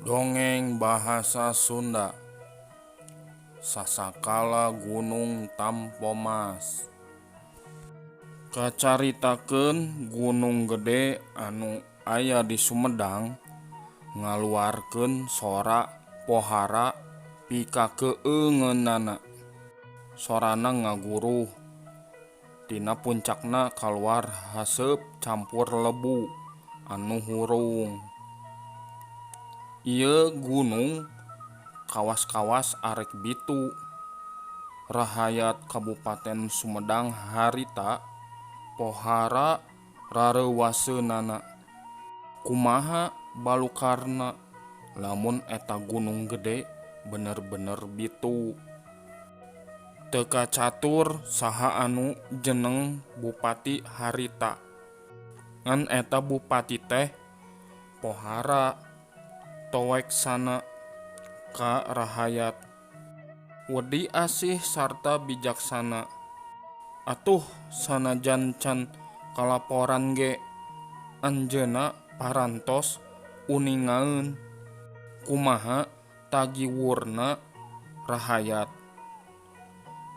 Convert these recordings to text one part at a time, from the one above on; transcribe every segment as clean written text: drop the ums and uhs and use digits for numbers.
Dongeng Bahasa Sunda Sasakala Gunung Tampomas. Kacaritakeun Gunung Gede anu aya di Sumedang ngaluarkeun sora pohara pikakeueungeunana. Sorana ngaguruh tina puncakna kaluar haseup campur lebu anu hurung. Ieu gunung kawas-kawas arek bitu. Rahayat Kabupaten Sumedang harita pohara rareuwaseunana. Kumaha balukarna lamun eta Gunung Gede bener-bener bitu. Teu kacatur saha anu jeneng bupati harita. Ngan eta bupati teh pohara toweksana ka rahayat. Wedi asih sarta bijaksana. Atuh sanajan can kalaporan ge anjeunna parantos uningaeun kumaha tagiwurna rahayat.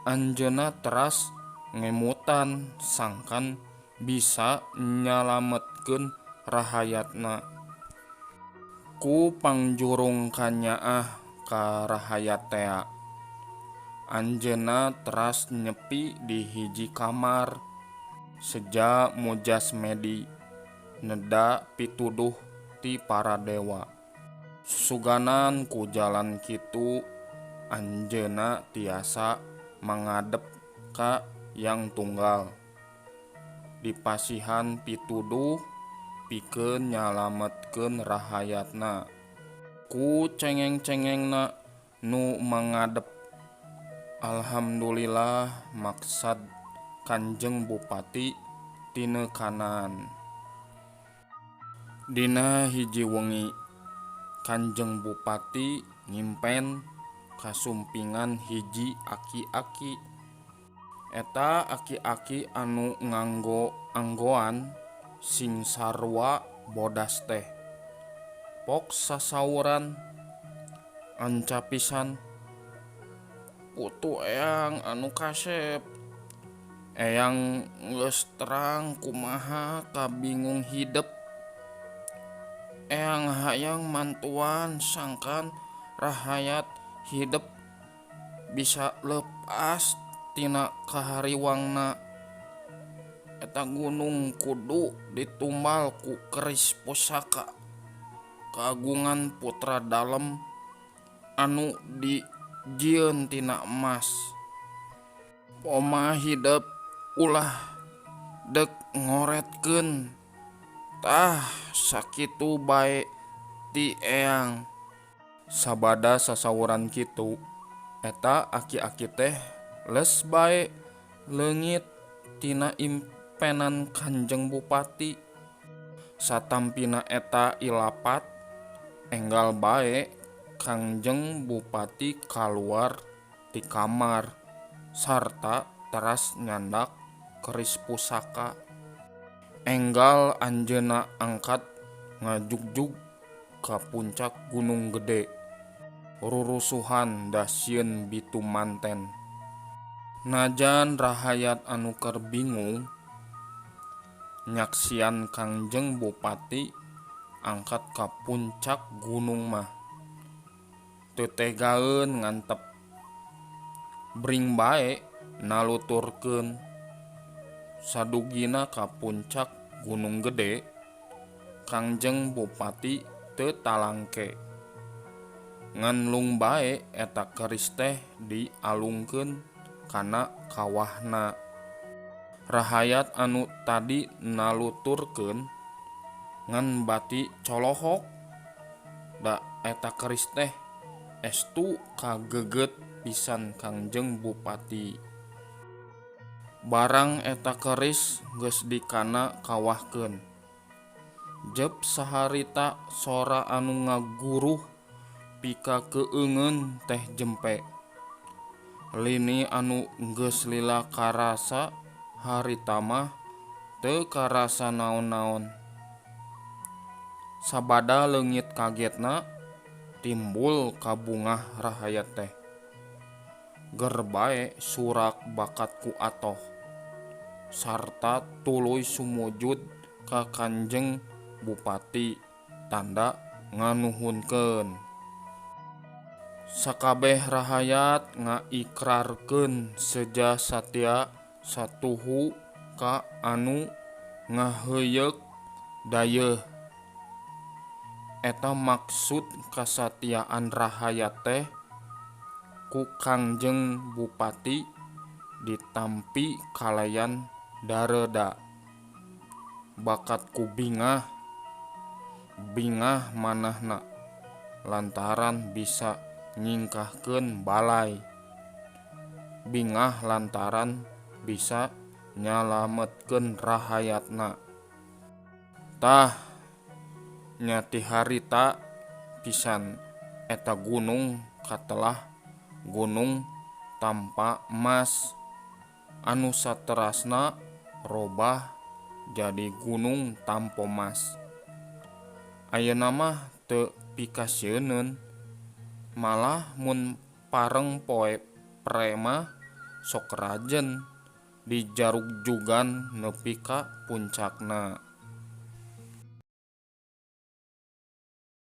Anjeunna teras ngemutan sangkan bisa nyalametkeun rahayatna. Ku pangjurung kanyaah ka rahayat tea. Anjeunna teras nyepi di hiji kamar seja mujasmedi neda pituduh ti para dewa. Susuganan ku jalan kitu anjeunna tiasa mangadep ka Yang Tunggal. Dipasihan pituduh pikeun nyalametkeun rahayatna. Ku cengeng-cengengna nu mangadep. Alhamdulillah maksad Kanjeng Bupati tinekanan. Dina hiji wengi Kanjeng Bupati ngimpen kasumpingan hiji aki-aki. Eta aki-aki anu nganggo anggoan sing sarua bodas teh. Pok sasauran anca pisan. Putu eyang anu kasep. Eyang geus terang kumaha kabingung hidep. Eyang hayang mantuan sangkan rahayat hidep bisa leupas tina kahariwangna. Eta gunung kudu ditumbal ku keris pusaka kagungan putra dalem anu dijieun tina emas. Poma hidep ulah dek ngoretkeun tah sakitu bae ti eyang. Sabada sasauran kitu eta aki-aki teh les bae leungit tina impenan Kanjeng Bupati. Satampina eta ilapat enggal bae Kangjeng Bupati kaluar ti kamar sarta teras nyandak keris pusaka. Enggal anjeunna angkat ngajugjug ka puncak Gunung Gede. Rurusuhan da sieun bitu manten. Najan rahayat anu keur bingung nyaksian Kangjeng Bupati angkat ka puncak gunung mah teu tegaeun ngantep. Bring bae naluturkeun sadugina ka puncak Gunung Gede Kangjeng Bupati teu talangke. Ngan lung bae eta keris teh dialungkeun kana kawahna. Rahayat anu tadi naluturkeun ngan bati colohok da eta keris teh estu kageget pisan Kangjeng Bupati. Barang eta keris geus dikana kawahkeun. Jep saharita sora anu ngaguruh pikakeueungeun teh jempe. Lini anu geus lila karasa harita mah teu karasa naon-naon. Sabada leungit kagetna Timbul kabungah rahayat teh. Ger bae surak bakat ku atoh sarta tuluy sumujud ka Kanjeng Bupati tanda nganuhunkeun. Sakabeh rahayat ngaikrarkeun seja satia satuhu ka anu ngaheuyeuk dayeuh. Eta maksud kasatiaan rahayat teh ku Kangjeng Bupati ditampi kalayan dareda. Bakat ku bingah, bingah manahna lantaran bisa nyingkahkeun balai. Bingah lantaran bisa nyalametkeun rahayatna. Tah nya ti harita pisan eta gunung katelah Gunung Tampa Emas anu saterasna robah jadi Gunung Tampomas. Ayeuna mah teu pikasieuneun, malah mun pareng poe pre mah sok rajen dijarugjugan nepi ka puncakna.